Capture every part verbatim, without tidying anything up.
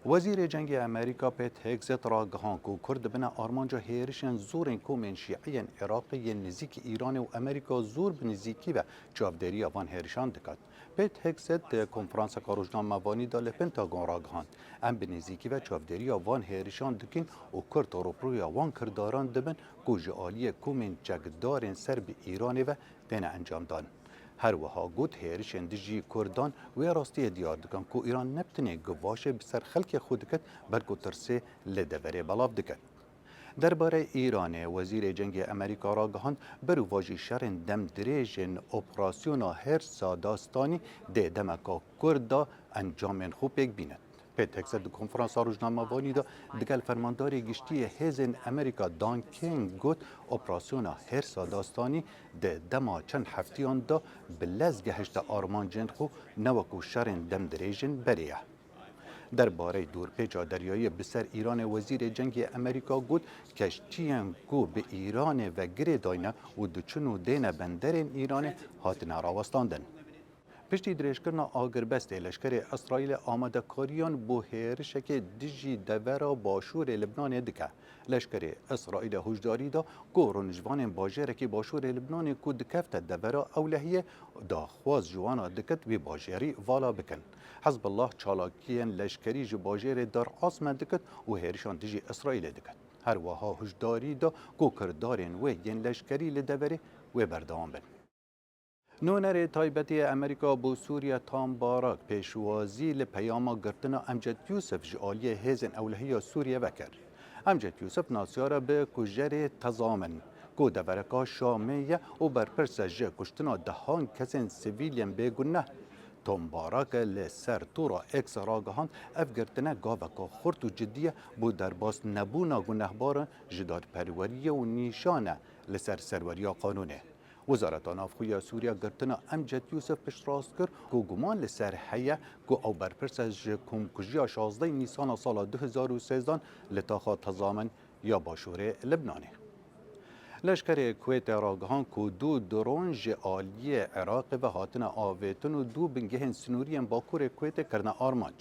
Wezîrê Cengê Amerîka Pete Hegseth ragihand ku Kurd dibine armanca hêrişên zorên komên şîî yên Iraqê yên nêzîkî Îranê û Amerîka zor bi nêzîkî ve çavdêriya van hêrişan dikat. Pete Hegseth di konferanseka rojnamevanî de li Pentagon ragihand, Em bi nêzîkî ve çavdêriya van hêrişan dikin û Kurd rûpirûya wan kirdaran dibin ku ji aliyê komên çekdarên ser bi Îranê ve têne encamdan. Her wiha got, hêrişên dijî Kurdan wê rastiyê diyar dikin ku Îran ne bi tenê givaşê bi ser xelkê xwe diket, belku tirsê li deverê belav diket. Derbarê Îranê, Wezîrê Cengê Amerîka ragihand, berovajî şerên demdirêjên operasyona Hersa Dastanî dê demeka kurt de encamên xwe pêk bînin. Pete Hegseth di konferansa rojnamevanî de digel fermandarê giştî yê hêzên Amerîka Dan King got, operasyona Hersa Dastanî di dema çend heftiyan de bi lez gehişte armancên xwe, ne wekû şerên demdirêjên berê ye. Derbarê dorpêça deryayî bi ser Îranê Wezîrê Cengê Amerîka got, keştiyên ku bi Îranê ve girê dayne û diçin û dêne benderên Îranê hatine rawestandin. Piştî dirêjkirina agirbestê, leşkerê Îsraîlê amadekariyan bo hêrişekê dijî devera başûrê Libnanê dike. Leşkerê Îsraîlê hişdarî da ku rûnişvanên bajêrekî başûrê Libnanê ku dikefte devera ewlehiyê, daxwaz ji wana dikit wî bajêrî vala bikin. Hizbullah çalakiyên leşkerî ji bajêrê Deir Asme dikit û hêrişan dijî Îsraîlê dikit. Her wiha hişdarî da ku kirdarên wê yên leşkerî li deverê wê berdewam bin. Nûnerê taybetî yê Amerîka bo Sûriye Tom Barak pêşwazî li peyama girtina Emced Yûsif ji aliyê hêzên ewlehiya Sûriye ve kir. Emced Yûsif nasyar e bi kujerê Tezamin, ku devereka Şamê ye û berpirs e ji kuştina dehan kesên sivîl yên bêguneh. Tom Barak li ser tora X ragihand, ev girtine gaveka xurt û cidî ye bo derbas nebûna gunehbaran ji dadperweriyê û nîşan e li ser serweriya qanûnê. Wezareta Navxwe ya Sûriye girtina Emced Yûsif piştrast kir ku guman li ser heye ku ew berpirs e ji komkujiya şazdeh Nîsana sala du hezar û sêzdeh li taxa Tezamin ya başûrê Libnanê. Leşkerê Kuwêtê ragihand ku du dron ji aliyê Iraqê ve hatine avêtin û du bingehên sinûrî yên bakurê Kuwêtê kirine armanc.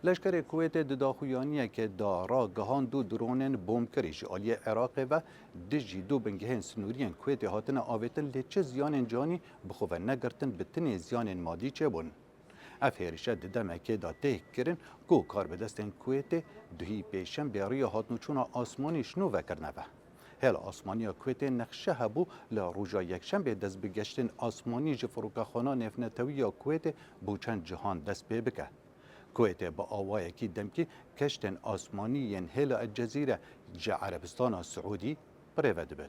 Leşkerê Kuwêtê di daxuyaniyekê de ragihand du dronên bombkirî ji aliyê Iraqê ve dijî du bingehên sinûrî yên Kuwêtê hatine avêtin, lê çi ziyanên canî bi xwe ve negirtin, bi tenê ziyanên madî çêbûn. Ev hêrişe di demekê de tê kirin ku karbidestên Kuwêtê duhî pêşembê riya hatnûçûna asmanî ji nû vekirine ve. Hêla asmanî ya Kuwêtê nexşe hebû li roja yekşembê dest bi geştên asmanî ji firokexana nêvnetewî ya Kuwêtê bo çend cihan dest pê bike. Kuwêtê bi awayekî demkî geştên asmanî yên hêla El Cezîre ji Erebistana Siûdî birêve dibin.